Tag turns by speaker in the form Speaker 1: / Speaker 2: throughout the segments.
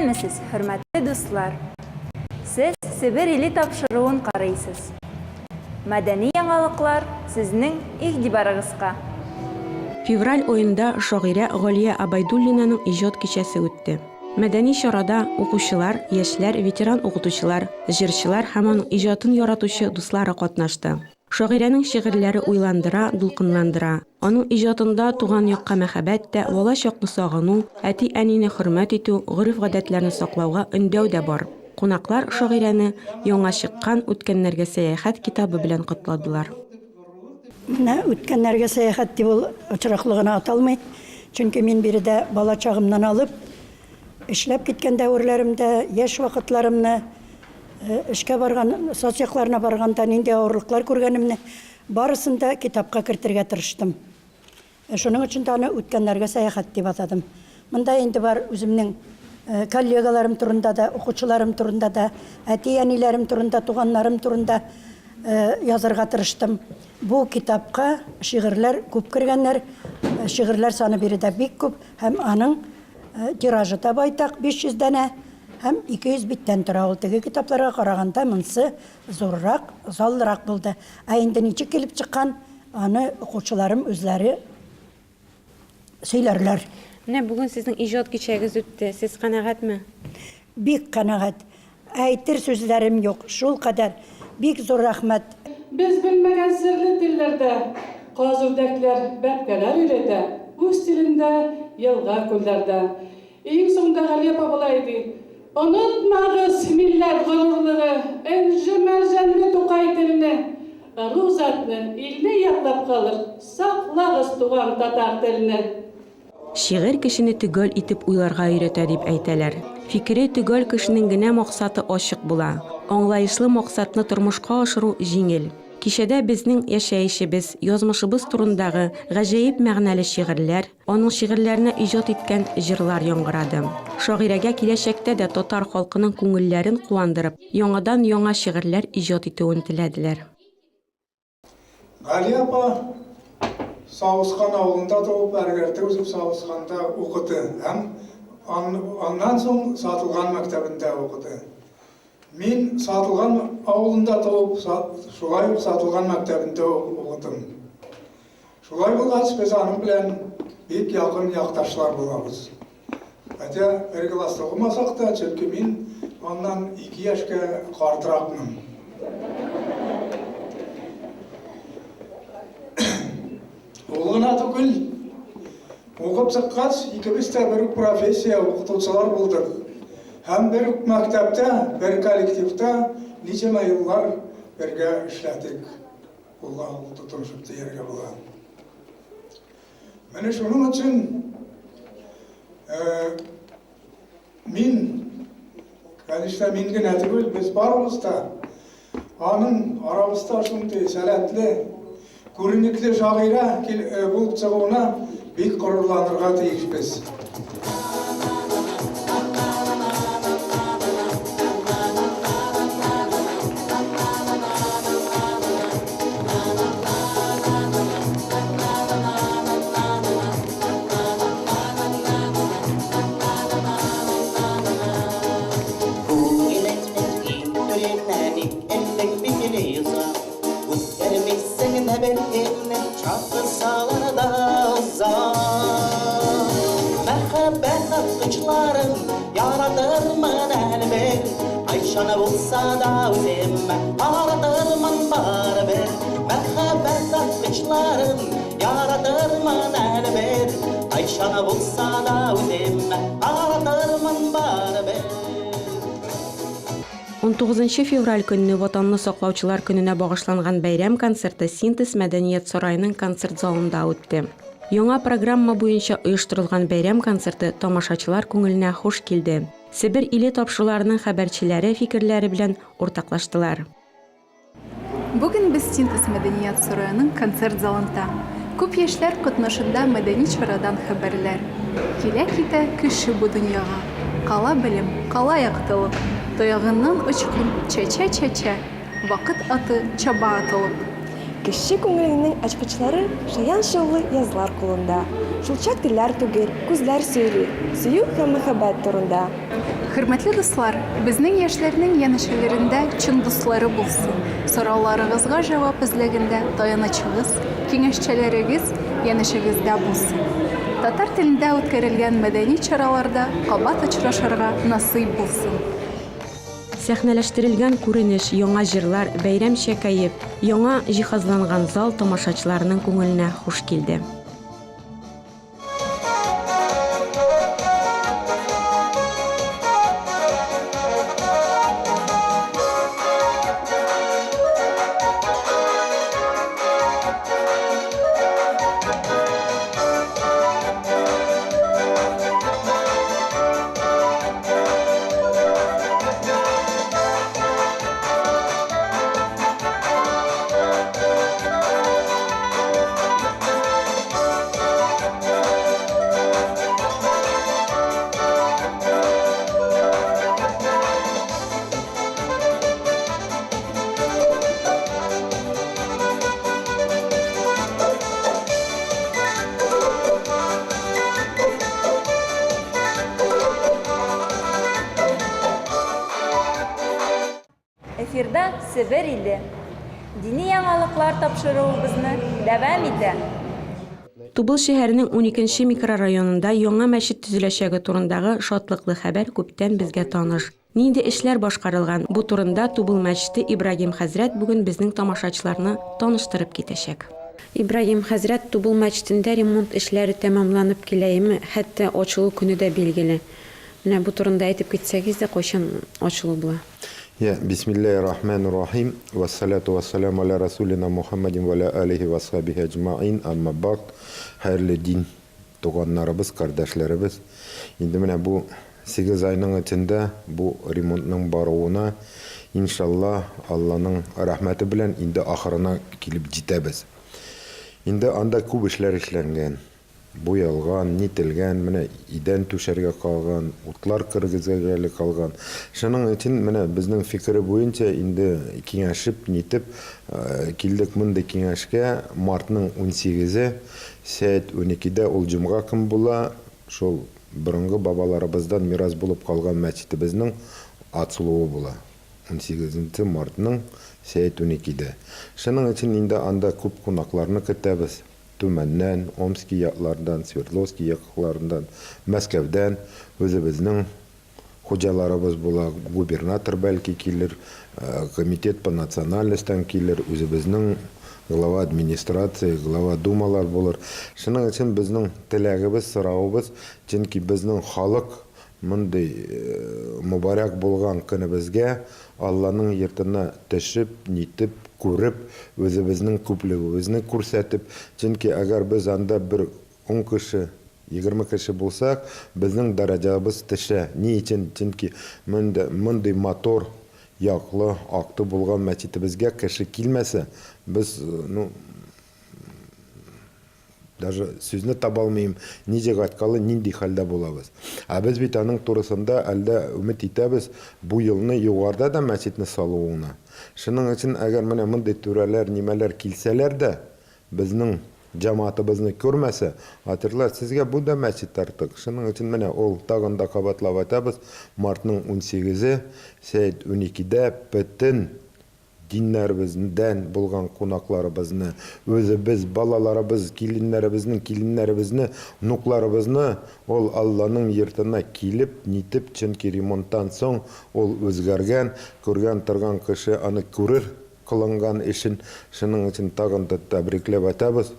Speaker 1: Исәнмесез, хөрмәтле дуслар! Сез Себер иле тапшыруын карыйсыз. Мәдәни яңалыклар сезнең игътибарыгызга.
Speaker 2: Февраль аенда шагыйрә Галия Абайдуллинаның иҗат кичәсе үтте. Мәдәни чарада укучылар, яшьләр, ветеран укытучылар, җырчылар һәм аның иҗатын яратучы дуслары катнашты. Шагыйрәнең шигырьләре уйландыра, дулкынландыра. Аның иҗатында туган якка мәхәббәт тә, бала чакны сагыну, әти-әнине хөрмәт итү, гореф-гадәтләрне саклауга өндәү дә бар. Кунаклар шагыйрәне яңа чыккан Үткәннәргә сәяхәт китабы белән котладылар.
Speaker 3: Менә Үткәннәргә сәяхәт дип ул очраклы гына аталмый. Чөнки мин биредә бала чагымнан алып, эшләп киткән дәверләремдә, яшь вакытларымны, Эшкә барган, саз якларына барганда нинди авырлыклар күргәнемне, барысын да китапка кертергә тырыштым. Шуның өчен дә аны Үткәннәргә сәяхәт дип атадым. Монда инде бар үземнең коллегаларым турында да, укучыларым турында да, әти-әниләрем турында, туганнарым турында язарга тырыштым. Бу китапка шигырьләр күп кергәннәр, шигырьләр саны биредә бик күп һәм аның тиражы да байтак, 500 данә. Һәм 200 биттән тора ул. Теге китапларга караганда монсы зуррак, заллырак булды. Ә инде ничек килеп чыккан, аны укучыларым үзләре сөйләрләр.
Speaker 2: Менә бүген сезнең иҗат кичәгез үтте. Сез канәгатьме?
Speaker 3: Бик канәгать. Әйтер сүзләрем юк. Шулкадәр. Бик зур рәхмәт.
Speaker 4: Без белмәгән серле телләрдә Каз-үрдәкләр бәбкәләр өйрәтә, Үз телендә елга-күлләрдә. Иң соңында Галия апа болай ди, Онытмагыз милләт горурлыгы, Энҗе-мәрҗәнле Тукай телне! Ыру затны, илне яклап калыр, Саклагыз туган татар телне!
Speaker 2: Шигырь кешене төгәл итеп уйларга өйрәтә дип әйтәләр. Фикере төгәл кешенең генә максаты ачык була. Аңлаешлы максатны тормышка ашыру җиңел. Кичәдә безнең яшәешебез, язмышыбыз турындагы гаҗәеп мәгънәле шигырьләр, Аның шигырьләренә иҗат иткән җырлар яңгырады. Шагыйрәгә киләчәктә дә татар халкының күңелләрен куандырып, яңадан-яңа шигырьләр иҗат итүен теләделәр.
Speaker 5: Галия апа Саускан авылында туып, Әргәртә үсеп Саусканда укыды һәм аннан соң Сатылган мәктәбендә укыды. Мин Сатылган авылында туып, шулай ук Сатылган мәктәбендә укыдым. Шулай булгач, без аның белән бик якын якташлар булабыз. Хотя бер класста укымасак та, чөнки мин аннан ике яшькә картракмын. Ул гына түгел, укып чыккач, икебез дә бер үк профессия укытучылар булдык. Һәм бер үк мәктәптә, бер коллективта ничәмә еллар бергә эшләдек. Кулга-кул тотынышып дияргә була. Менә шуның өчен мин, конечно, мин генә түгел, без барыбыз да аның арабызда шундый сәләтле, күренекле шагыйрә булып чыгуына бик горурланырга тиешбез.
Speaker 2: Унтугызынчы февраль көнне Ватанны саклаучылар көненә багышланган бәйрәм концерты Синтез мәдәният сараеның концерт залында үтте. Яңа программа буенча оештырылган бәйрәм концерты тамашачылар күңеленә хуш килде. Себер иле тапшыруларының хәбәрчеләре фикерләре белән уртаклаштылар.
Speaker 6: Бүген без Синтез мәдәният сараеның концерт залында. Күп яшьләр катнашында мәдәни чарадан хәбәрләр. Килә-китә кеше бу дөньяга. Кала белем, кала яктылык. Тоягыннан очкын чәчә-чәчә, Вакыт аты чаба атылып.
Speaker 7: Кеше күңеленең ачкычлары шаян шаулы язлар кулында. Шулчак телләр түгел, күзләр сөйли, сөю һәм мәхәббәт турында.
Speaker 6: Хөрмәтле дуслар, безнең яшьләрнең янәшәләрендә чын дуслары булсын, сорауларыгызга җавап эзләгәндә таянычыгыз, киңәшчәләрегез янәшәгездә булсын. Татар телендә үткәрелгән мәдәни чараларда кабат очрашырга насыйп булсын.
Speaker 2: Сәхнәләштерелгән күренеш, яңа җырлар, бәйрәмчә кәеф, яңа җиһазланган зал тамашачыларның күңеленә хуш килде.
Speaker 1: Эфирда Себер иле. Дини яңалыклар тапшыруыбызны дәвам итә.
Speaker 2: Тубыл шәһәренең уникенче микрорайонында яңа мәчет төзеләчәге турындагы шатлыклы хәбәр күптән безгә таныш. Нинди эшләр башкарылган, бу турында Тубыл мәчете Ибрагим хәзрәт бүген безнең тамашачыларны таныштырып китәчәк. Ибрагим хәзрәт, Тубыл мәчетендә ремонт эшләре тәмамланып киләеме, хәтта ачылу көне дә билгеле. Менә бу турында әйтеп китсәгез дә, кайчан ачылу була?
Speaker 8: Йә, Бисмиллаһи рахмани рахим, вәссалату вәссәламу аля расулина Мухаммадин вә аля алихи вә асхабихи әҗмаин, әмма бәгъд, хәерле дин, туганнарыбыз, кардәшләребез. Инде менә бу сигез айның эчендә бу ремонтның баруына, иншалла, Алланың рәхмәте белән инде ахырына килеп җитәбез. Инде анда күп эшләр эшләнгән. Буялган, нителгән, менә идән түшәргә калган, утлар кергезергә әле калган. Шуның өчен менә безнең фикере буенча инде киңәшеп, нитеп килдек мондый киңәшкә, мартның унсигезе, сәгать уникедә, ул җомга көн була, шул борынгы бабаларыбыздан мирас булып калган мәчетебезнең ачылуы була. Унсигезенче мартның сәгать уникедә. Шуның өчен инде анда күп кунакларны көтәбез. Төмәннән, Омски яклардан, Свердловски якларыннан, Мәскәүдән үзебезнең хуҗаларыбыз була, губернатор бәлки килер, комитет по национальностям килер, үзебезнең глава администрации, глава думалар булыр. Шуның өчен безнең теләгебез, соравыбыз, чөнки безнең халык Мондый мөбарәк булган көнебезгә Алланың йортына төшеп, нитеп, күреп, үзебезнең күплегебезне күрсәтеп, чөнки әгәр без анда бер ун кеше, 20 кеше булсак, безнең дәрәҗәбез төшә. Ни өчен? Чөнки мондый матур, яклы, акты булган мәчетебезгә кеше килмәсә, без, ну, Даже сүзне таба алмыйм, ничек айткалы, нинди хәлдә булабыз. Ә без бит аның турысында әлдә өмет итәбез, бу елны югарыда да мәчетне салуына. Шуның өчен, әгәр менә мондый түрәләр, нимәләр килсәләр дә, безнең җәмәгатебезне күрмәсә, айтырлар, сезгә бу да мәчет артык. Шуның өчен менә ул, тагын да кабатлап айтабыз, мартның унсигезе, сәгать уникедә бөтен Диннәребездән булган кунакларыбызны, үзебез, балаларыбыз, киленнәребезнең киленнәребезне, внукларыбызны ул Алланың йортына килеп, нитеп, чөнки ремонттан соң ул үзгәргән, күргән торган кеше аны күрер кылынган эшен, шуның өчен тагын да тәбрикләп айтабыз,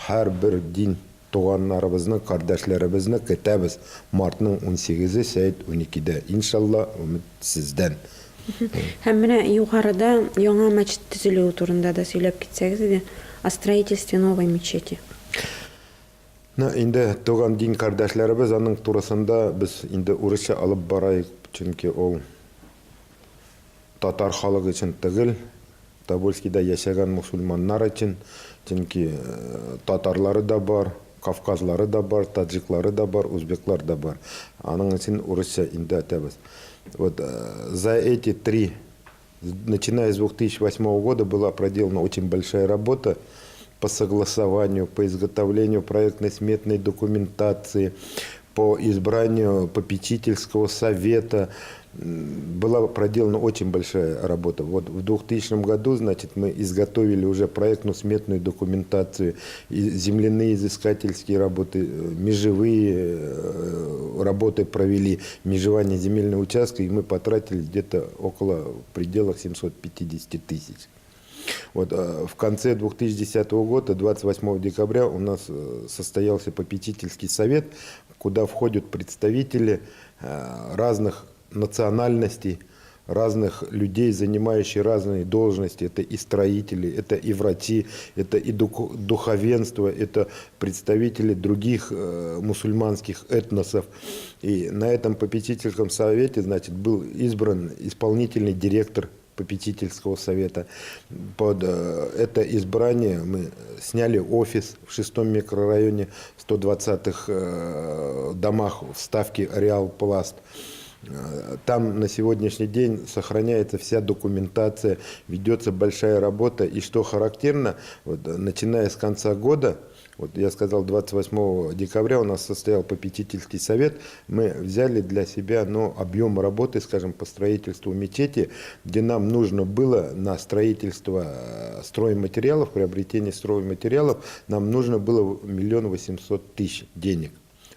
Speaker 8: һәрбер дин Туганнарыбызны, кардәшләребезне көтәбез мартның унсигезе сәет уникедә, иншалла, өмет сездән.
Speaker 2: Һәм менә югарыда яңа мәчет төзелүе турында да сөйләп китсәгез иде, о строительстве новой мечети.
Speaker 8: Ну, инде туган дин кардәшләребез, аның турысында без инде урысча алып бараек, чөнки ул татар халык өчен түгел, Тобольскида яшәгән мусульманнар өчен, чөнки татарлары да бар, кавказлары да бар, таджиклары да бар, узбеклар да бар. Аның өчен урысча инде әйтәбез. Вот за эти три, начиная с 2008 года, была проделана очень большая работа по согласованию, по изготовлению проектной-сметной документации, по избранию попечительского совета. Была проделана очень большая работа. Вот в 2000 году, значит, мы изготовили уже проектно-сметную документацию, и земляные изыскательские работы, межевые работы провели, межевание земельного участка, и мы потратили где-то около в пределах 750 тысяч. Вот, в конце 2010 года, 28 декабря, у нас состоялся попечительский совет, куда входят представители разных национальностей, разных людей, занимающих разные должности. Это и строители, это и врачи, это и духовенство, это представители других мусульманских этносов. И на этом попечительском совете, значит, был избран исполнительный директор попечительского совета. Под это избрание мы сняли офис в 6-м микрорайоне, в 120-х домах в ставке Реал Пласт. Там на сегодняшний день сохраняется вся документация, ведется большая работа. И что характерно, вот, начиная с конца года, вот я сказал, 28 декабря у нас состоял попечительский совет, мы взяли для себя, ну, объем работы, скажем, по строительству мечети, где нам нужно было на строительство стройматериалов, приобретение стройматериалов, нам нужно было 1 800 000 денег,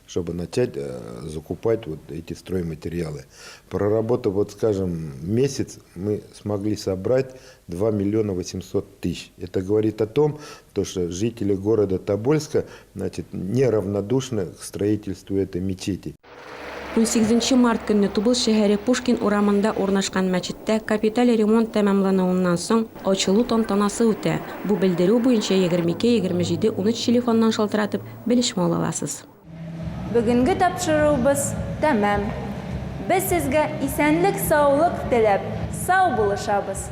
Speaker 8: чтобы начать закупать вот эти стройматериалы. Проработав, вот скажем, месяц, мы смогли собрать 2 800 000. Это говорит о том, то, что жители города Тобольска, значит, неравнодушны к строительству этой мечети.
Speaker 2: 18 март көнне Тубыл шәһәре Пушкин урамында урнашкан мәчеттә капиталь ремонт тәмамлануыннан соң ачылу тантанасы үтә. Бу белдерү буенча 22 27 13 телефоннан шалтыратып белешмә ала аласыз.
Speaker 1: Бүгенге тапшыруыбыз тәмам. Без сезгә исәнлек-саулык теләп, сау булышабыз.